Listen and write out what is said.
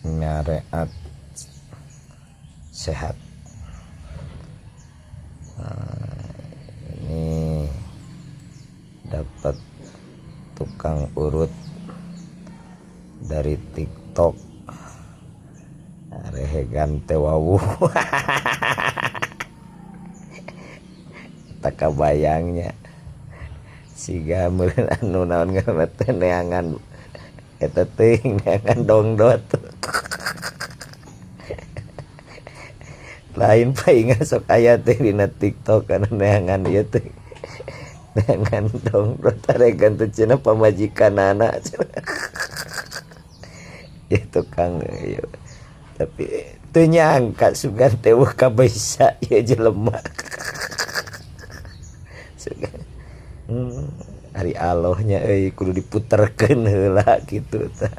Nyareat sehat. Nah, ini dapat tukang urut dari TikTok, rehegan teh wawuh, tak kabayangnya siga meureun anu naon ngaranna teh, neangan eta teuing, neangan dongdot lain paingan. Sok aya teh dina TikTok kana neangan ieu teh, neangan dongdot, aregan teh cenah pamajikanana cenah ya tukang ieu. Tapi teu nyangka sugan teh wah kabisa ieu jelema sugan. Ari Allahnya euy, kudu diputerkeun heula kitu tah.